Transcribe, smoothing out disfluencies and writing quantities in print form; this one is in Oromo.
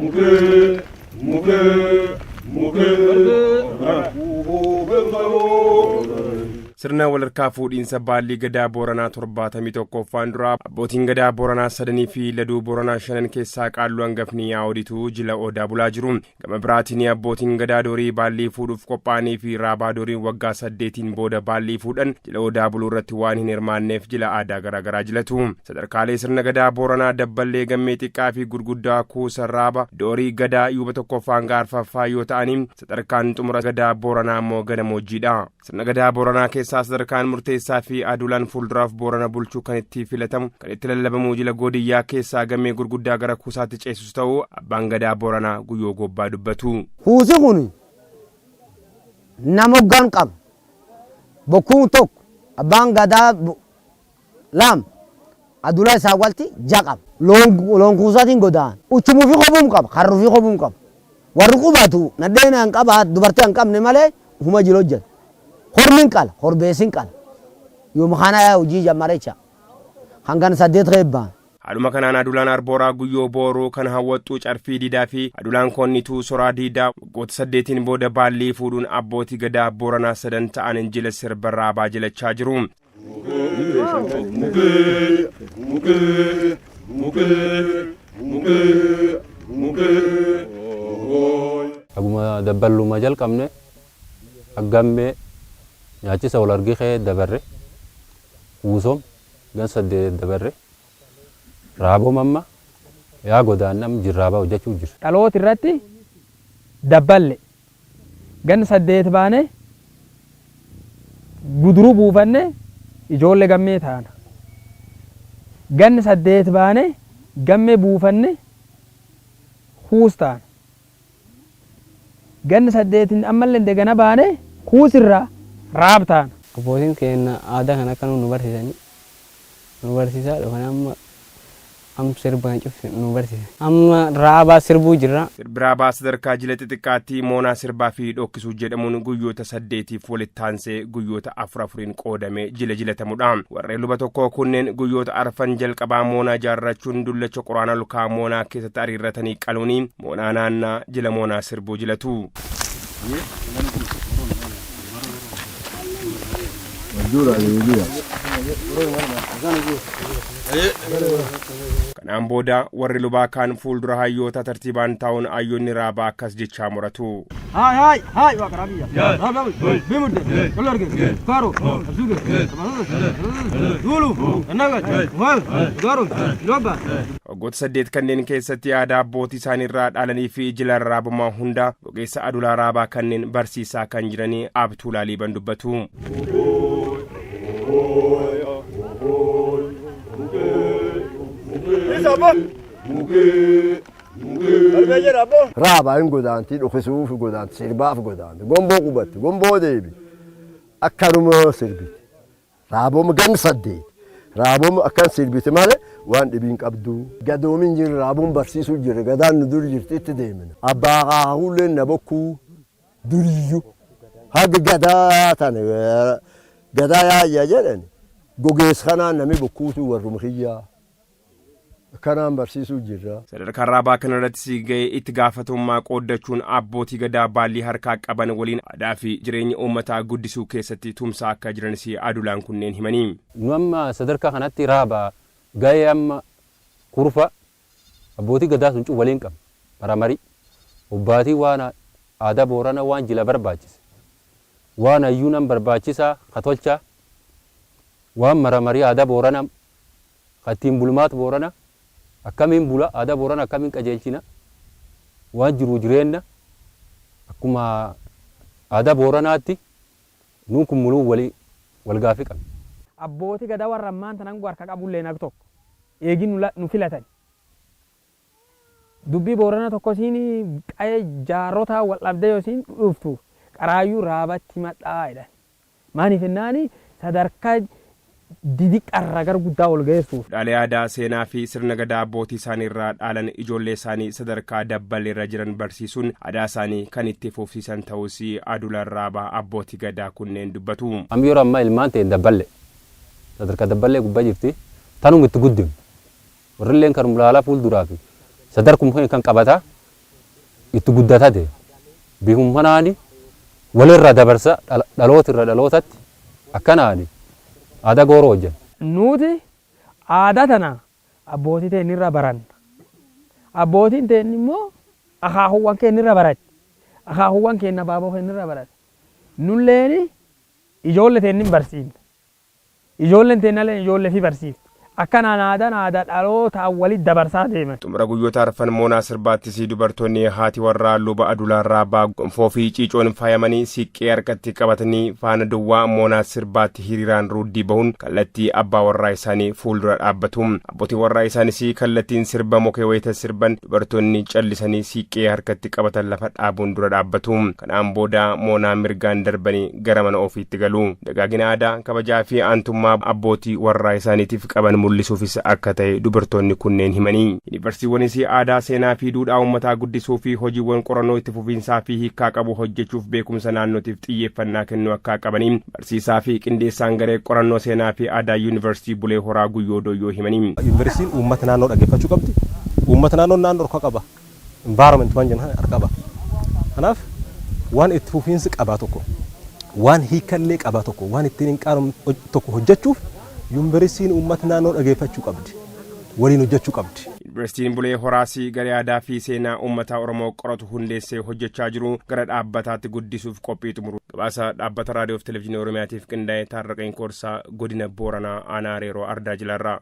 Mukee mukee mukee. Sirna walharkaa fuudhiinsa baallii Gadaa Booranaa 71ffaan dura abbootiin Gadaa Booranaa sadanii fi laduu Booranaa shanan keessaa qaalluu hangafni Yaa'oditu jila Odaa bulaa jiru. Gama biraatiin abbootiin Gadaa Doorii baallii fuudhuuf qophaa'anii fi Raabaa Dooriin waggaa 8n booda baallii fuudhan jila Odaa buluu irratti waan hin hirmaanneef jila aadaa garaagaraa jilatu. Sadarkaalee sirna Gadaa Booranaa Dabballee Gammee xiqqaa fi gurguddaa Kuusa Raaba Doorii Gadaa Yuuba tokkoffaa hanga arfaffaa yoo ta'anii sadarkaan xumura Gadaa Booranaa immoo Gadamoojjiidha. Sirna Gadaa Booranaa keessaa sadarkaan murteessaa fi adulaan fuulduraaf Boorana bulchuu kan itti filatamu kan itti lallabamu jila godiyyaa keessaa gammee gurguddaa gara kuusaatti ceesisu ta'uu abbaan Gadaa Booranaa Guyyoo Gobbaa dubbatu. Kuusi kun nama hoggan qaba. Bokkuun tokko abbaan Gadaa lama adula isaa walti ja qaba. Loon kuusaatiin godaan. Uchumuu fi kobuum qaba. Karruu fi kobuum qaba. Warri qubatu nadheen han qaba dubartii han qabne malee ufuma jila hojjeta. Hormi hin qala. Horbeessi hin qala. Yooma kana hojii jammarecha. Hangan 8 keebbaan. Haaluma kanaan adulaan Arbooraa Guyyoo Booruu kan hawwaxxuu Carfii Diidaa fi adulaan Koonnituu Soraa Diidaa waggoota 8n booda baallii fuudhuun abbootii Gadaa Booranaa sadan ta'an jila sirba Raabaa jilachaa jiru. Mukee mukee mukee mukee mukee. Aguma dabballuma jalqabne aggammee nyaachisa wal argi kee dabarre kuusom gan 8 dabarre raabom amma yaa godaannam jirraabaa hojjechuu jira. Dhaloota irratti dabballe gan 8 baane guduruu buufanne ijoollee gammee taana. Gan 8 baane gammee buufanne kuus taana. Gan 8 ammallee degana baane kuusirraa raab taana. Abbootiin keenya aadaa kana akka nu barsiisanii nu barsiisaa dhufan amma am sirbaan cufti nu barsiisan. Amma raabaa sirbuu jirra. Sirbi Raabaa sadarkaa jila xixiqqaatti moonaa sirbaa fi dhokkisuu jedhamuun guyyoota 8f walitti aansee guyyoota afur afuriin qoodamee jila jilatamudha. Warreen luba tokkoo kunneen guyyoota arfan jalqabaa moonaa jaarrachuun dullacha quraana lukaa moonaa keessatti ariirratanii qaluuni moonaa naannaa jila moonaa sirbuu jilatu. Kanaan booda warri lubaa kaan fuuldura hayyoota tartiibaan taa'uun hayyoonni Raabaa akkas jechaa muratu. Haay haay haay waaqarabiyya. Bimudde Kolorge Karo Absuge Duulu Annaga Wal Garu Loba. Waggoota 8 kanneen keessatti aadaa abbootii isaaniirraa dhaalanii fi jila raabummaa hunda gogeessa adulaa raabaa kanneen barsiisaa kan jiranii Abtuulaa Liiban dubbatu. Raabaa hin godaanti, dhokisuuf godaanti, sirbaaf godaanti, gomboo qubatti, gomboo deebi. Akkanuma sirbiti. Raaboom gan 8. Raaboom akkan sirbiti malee waan dhibiin qabdu. Gadoomin jirra, raaboon barsiisuu jirra, gadaan nu dur jirti itti deemina. Abbaa akaakakuulleen na bokkuu duriyyuu. Haga gadaa tana gadaa yaayya jedhan gogeessa kanaan nami bokkuutu warruma kiyyaa. Akkanaan barsiisuu jirra. Sadarkaa Raabaa kanarrattis ga'ee itti gaafatamummaa qooddachuun abbootii Gadaa baallii harkaa qaban waliin aadaa fi jireenya uummataa guddisuu keessatti tumsaa akka jiranis adulaan kunneen himanii. Nu amma sadarkaa kanatti Raabaa ga'ee amma kurfa abbootii Gadaa sun waliin qabna. Maramarii. Obbaatii waan aadaa Boorana waan jila barbaachise. Waan hayyuu nam barbaachisaa ka tolchaa. Waan maramarii aadaa Boorana ka ittiin bulmaat Boorana akkamiin bula aadaa Boorana akkamiin qajeelchina waan jiruu jireenna akkuma aadaa Booranaatti nuun kun muluu walii wal gaafii qabna. Abbooti Gadaa warra ammaan tan angoo harka qabulleen ag tokko eegi nu filatani. Dubbii Boorana tokko isiin qaye jaarrotaa wal dhabdee yoo isiin dhuftu qaraayyuu raabatti himadhaa jedhan. Maaniif jennaani sadarkaa didiqqarraa gara guddaa ol geessuuf. Duudhaalee aadaa, seenaa fi sirna Gadaa abbootii isaaniirraa dhaalan ijoollee isaanii sadarkaa dabballeerra jiran barsiisuun aadaa isaanii kan itti fufsiisan ta'uus adulaan Raabaa abbootii Gadaa kunneen dubbatu. Amma yeroo ammaa ilmaan ta'e dabballe sadarkaa dabballee gubbaa jirti tanuma itti guddifne warrilleen kanuma laalaa fuulduraa fi sadarkuma kan qabataa. Itti guddataa deema. Bifuma kanaani walirra dabarsa, dhaloota irra dhalootatti akkanaani aadaa gooroo hojjenna. Nuti aadaa tana abbootii teenyirra baranna. Abbootiin teenya immoo akaakuuwwan keenyirra baratti. Akaakuuwwan keenya abaaboo keenyirra barate. Nulleen ijoollee teenyin barsiifna. Ijoolleen teennallee ijoollee fi barsiifti. Akkanaan aadaan aadaa dhalootaan walitti dabarsaa deeman. Xumura guyyoota arfan moonaa sirbaattis dubartoonni haati warraa luba Adulaa Raabaa gonfoo fi ciicoon faayamanii, siiqqee harkatti qabatanii, faana duwwaa moonaa sirbaatti hiriiraan ruuddii bahuun kallattii abbaa warraa isaanii fuuldura dhaabbatu. Abbootiin warraa isaanis kallattiin sirba mokee wayita sirban, dubartoonni callisanii siiqqee harkatti qabatan lafa dhaabuun dura dhaabbatu. Kanaan booda moonaa mirgaan darbanii gara mana ofiitti galu. Dagaagina aadaa, kabajaa fi aantummaa abbootii warraa isaaniitiif qaban mul'isuufis akka ta'e dubartoonni kunneen himanii. Yuunivarsiiwwanis aadaa, seenaa fi duudhaa uummataa guddisuu fi hojiiwwan qorannoo itti fufiinsaa fi hiikkaa qabu hojjechuuf beekumsa naannootiif xiyyeeffannaa kennuu akka qabanii barsiisaa fi qindeessaan garee qorannoo seenaa fi aadaa Yuunivarsiitii Bulee Horaa Guyyoo Dooyyoo himanii. Yuunivarsiitiin uummata naannoo dhaggeeffachuu qabdi. Uummata naannoo naannoo harka qaba. Environment waan jennu harka qaba. Kanaaf waan itti fufiinsi qabaa tokko, waan hiikallee qabaa tokko, waan ittiin hin qaanofne tokko hojjechuuf yuunivarsiitiin uummata naannoo dhaggeeffachuu qabdi. Waliin hojjechuu qabdi. Yuunivarsiitiin Bulee Horaas garee aadaa fi seenaa uummata Oromoo qoratu hundeessee hojjechaa jiru gara dhaabbataatti guddisuuf qophii xumuru. Gabaasa Dhaabbata Raadiyoo fi Televezyiinii Oromiyaatiif qindaa'e, Taarraqeen Koorsaa, godina Booranaa, aanaa Areeroo, Ardaa Jilarraa.